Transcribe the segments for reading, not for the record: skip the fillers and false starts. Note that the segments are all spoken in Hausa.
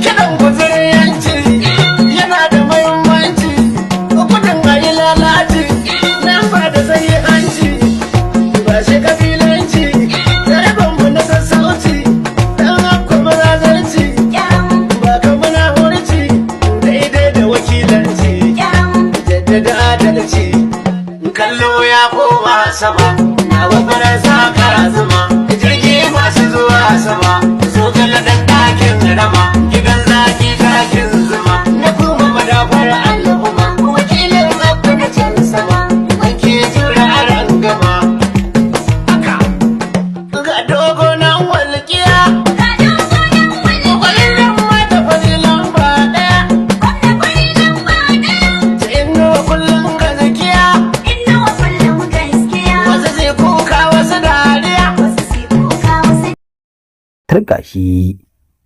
Kiɗan guzurin yanci yana da muhimmanci, gudun a yi lalaci nan ba da sai hanci ba shi kabilanci, mu na sassauci dan haka mazazarci ba ka muna hurci daidai da wakilanci, jaddada adalci, kallo ya koma sama na wabarar sakara zuma, jirgi masu zuwa sama, zo dan ɗakin rama, gidan zaki takin zuma, na kuma madafar al'umma, wakilin abu na can sama, wanke jura aran gama. Haka ga dogo nan walƙiya, ƙwararren mata fari lamba ɗaya, inuwa kullum ga zakiya, wasu sai kuka wasu dariya. Turka shi.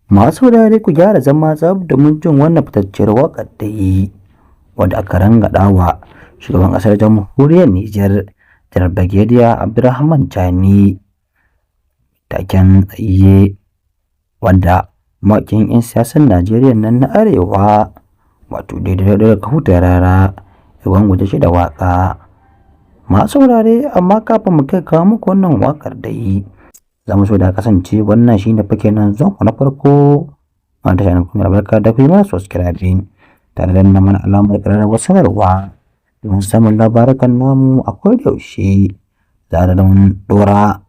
Masu saurare, ku gyara zama tsab domin jin wannan fitacciyar waƙar da yi wadda aka rangaɗa wa shugaban ƙasar Jamhuriyar Nijar, Janar Brigadier Abdurrahman Chani, taken tsaye, wanda mawaƙin 'yan siyasar Najeriya nan na Arewa, wato daidai da Kahutu Rarara, ya gwangwaje shi da waƙa. Masu saurare, amma kafin mu kai kawo muku wannan waƙar da yi, za mu so da kasance wannan shine fa kenan zuwan ku na farko wanda tasha kuma albarka, da ku yi mana subscribing tare da nuna mana alamar ƙararrawar sanarwa domin samun labarukan namu a koda yaushe zarar mun ɗora,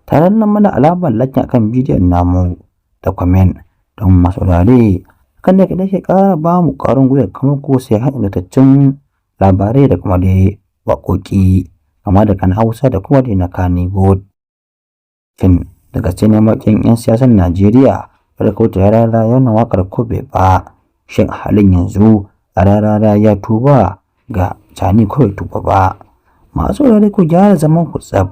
tare da mana alamar like akan bidiyon namu da comment. Don masu saurare, hakan ne kaɗai ke ƙara ba mu ƙwarin gwiwa kamar ko sai har ingantattun labarai da kuma dai waƙoƙi kama daga na Hausa da kuma dai na Kannywood. Shin da gaske ne mawaƙin 'yan siyasar Najeriya Kahutu Rarara yana waƙar ko bai ba? Shin a halin yanzu Rarara ya tuba ga Chani ko bai tuba ba? Masu saurare, ku gyara zaman ku tsaf,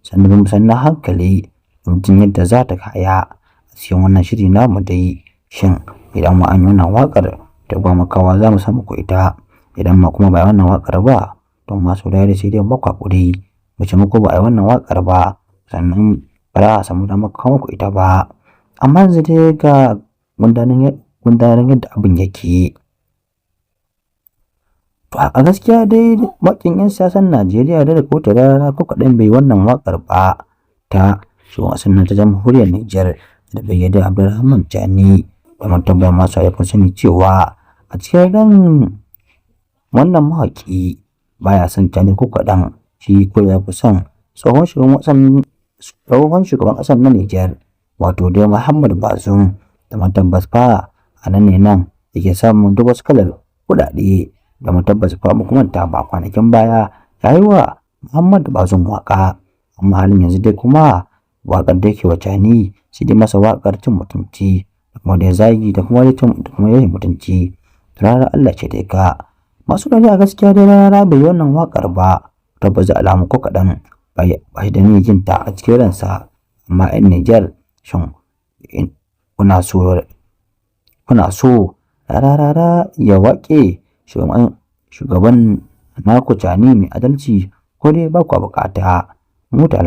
sannan mu sanna hankali don jin yadda za ta kaya a cikin wannan shiri namu dai. Shin idan ma an yi wannan waƙar da gwamakawa za mu samu ku ita, idan ma kuma ba yi wannan waƙar ba, don masu saurare, sai dai ba ku haƙuri mu ce muku ba a yi wannan waƙar ba, sannan ba za a samu damar kawo muku ita ba. Amma yanzu dai ga gundarin yadda abin yake. To, a gaskiya dai mawaƙin 'yan siyasar Najeriya da Kahutu Rarara ko kaɗan bai wannan waƙar ba ta shugaban ƙasar nan ta Jamhuriyar Nijar da Brigadier Abdurrahman Chani, domin tabbas masu kun sani cewa a cikin ran wannan mawaƙi baya son Chani ko kaɗan, shi ko ya fi son tsohon shugaban ƙasar na Nijar, wato dai Muhammad Bazoum, da tabbas fa a nan ne nan yake samun duk wasu kalar kuɗaɗe, da tabbas fa ba manta ba, kwanakin baya ya yi wa Muhammad Bazoum waƙa. Amma halin yanzu dai kuma waƙar da yake wa Chani, sai dai masa waƙar cin mutunci da kuma dai zagi da kuma da kuma rashin mutunci. Ranar Allah ce dai ka masu gani. A gaskiya dai Rarara bai yi wannan waƙar ba, tabbas da alamu ko kaɗan ba shi da niyyar yin ta a cikin ransa. Amma 'yan Nijar, shin kuna so Rarara ya waƙe shugaban naku Chani mai adalci, ko dai ba kwa buƙata? Mu ta